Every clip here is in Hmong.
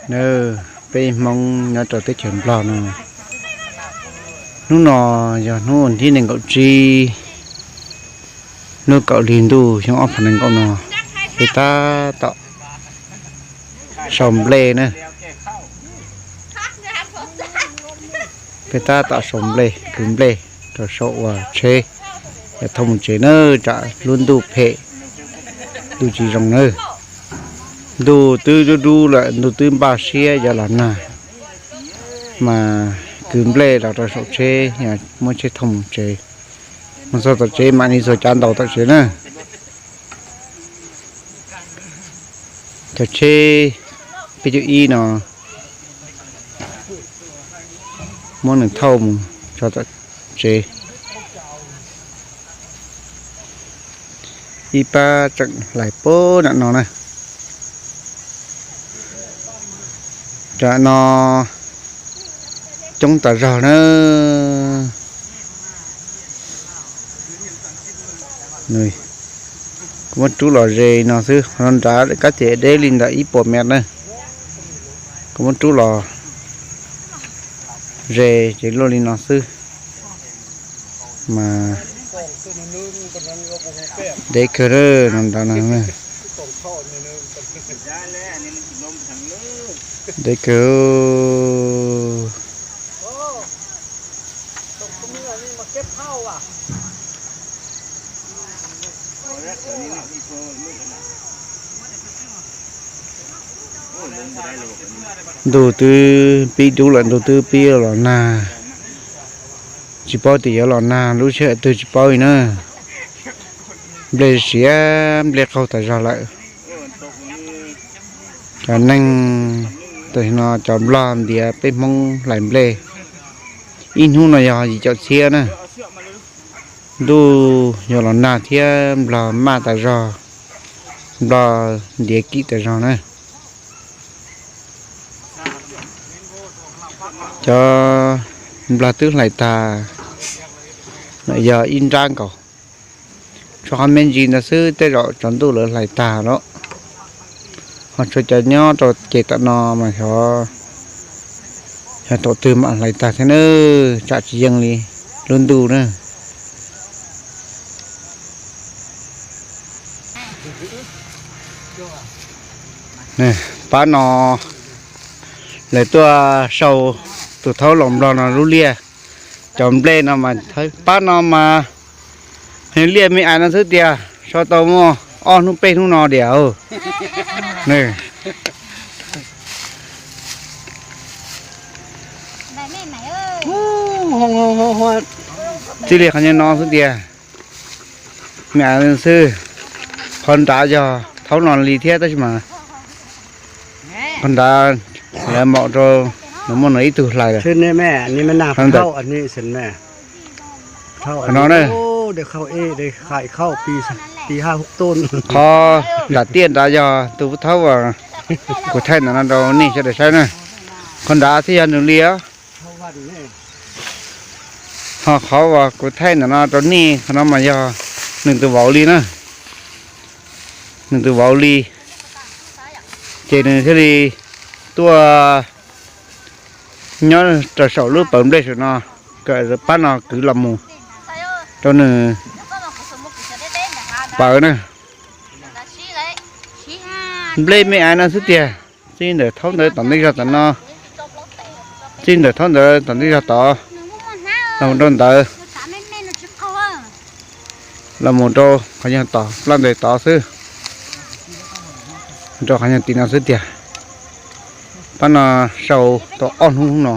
Nws, peb Hmoob nyob rau teb chaws Nplog no, hnub no yog hnub vas thib nees nkaum tsib, hnub kaum hli ntuj xyoo ob phav nees nkaum no, peb tab tom sau nplej na. Peb tab tom sau nplej, kwv nplej rau saum ua tsheb, yog thauj mus tsev na, tsam lub ntuj phem, ntuj tsis zoo na. Ntuj twb dub dub lawm, ntuj twb npaj siab yuav los nag, mas kwv nplej los rau saum tsheb, yog muab tsheb thauj mus tsev. Mus txog tom tsev mam li txuas cav ntaus tom tsev na. Cov tsheb peb caug ib no muab nws thauj mus tso tom tsev. Ib pab tseem hlais puag nram no na. Cov no coob tas zog na. Kuv muab rub los ze no xwb, qhov no nrad kab ces deb li ntawm ib puas mev na. Kuv muab rub los ze ces luaj li no xwb. Mas deb kawg no nrad no. Deb kawg. Ntuj twb pib dub lawm, ntuj twb pib los nag, tsis paub tias yuav los nag lub sij hawm twg tsis paub li na. Nplej siav nplej qaug tas zog lawm. Cov neeg tam sim no cov Nplog ntiav peb Hmoob hlais nplej, ib hnub no yog yim caum txhiab na. Ntuj yog los nag thiab Nplog maj tas zog, Nplog ntiav kim tas zog na. Cov Nplog twb hlais tag, yog ib nrab nkaus, tshuav qhov me ntsis ntawd xwb tej zaum tsaus ntuj lawv hlais tag lawm. Ho tshuav cov nyob rau ces tom no mas xyov, xyov thaum twg mam hlais tag thiab na, tsam tsis yeej li lub ntuj na. Pab no lawv tuaj sau tus thaub los Nplog no lub liaj, cov nplej no mas pab no mas liaj me ais no xwb tiag, sau tau muaj ob hnub peb hnub no tiag. Txij li qhov no xwb tiag, me ais xwb. Qhov nrad yog thaub no li thiab tab sis mas qhov nrad lawv maum rau, nws muaj nws ib tug hlais lawm. Qhov no, qhov nram tiaj nrad yog tus thaub uas kuv thaij ntawm no rau nej sawv daws saib na. Qhov nrad thiaj yog nws li os. Ho qhov uas kuv thaij ntawm no rau nej qhov no mas yog nws tus vauv li na. Nws tus vauv li, ces nws thiaj li tuaj nyob rau saum lub pawg nplej saum no, kom pab no kwv los mus rau nws pawv na. Nplej me ais no xwb tiag, txij ntawm thaub ntawd tom ntej zog tom no, txij ntawm thaub ntawd tom ntej zog tod los rau ntawd, los mus rau qhov nyuag tod, plab ntawd tod xwb, rau qhov nyuag tim no xwb tiag. Pab no sau tau ob hnub no,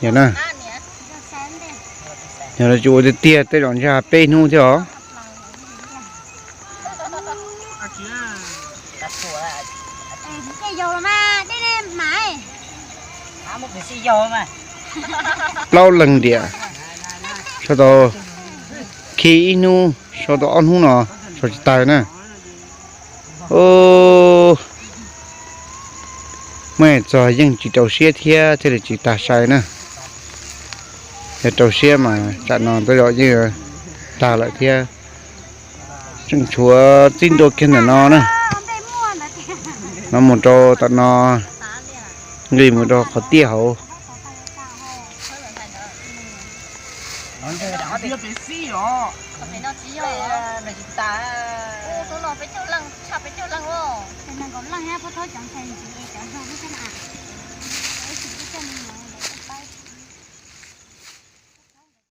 yog na, yog tsis ua tiag tiag tej zaum ntshe peb hnub thiab os. Plaub leeg diam, sau tau, khi ib hnub sau tau ob hnub no, sau tsis tag na. Muaj txog yeej tsis rau siab thiab thiaj li tsis tag sai na. Yog rau siab mas tsam no tej zaum yeej tag lawm thiab. Tseem tshuav txij ntua kiag ntawm no na, no mus rau tom no, Nqis mus rau qhov tiaj hauv.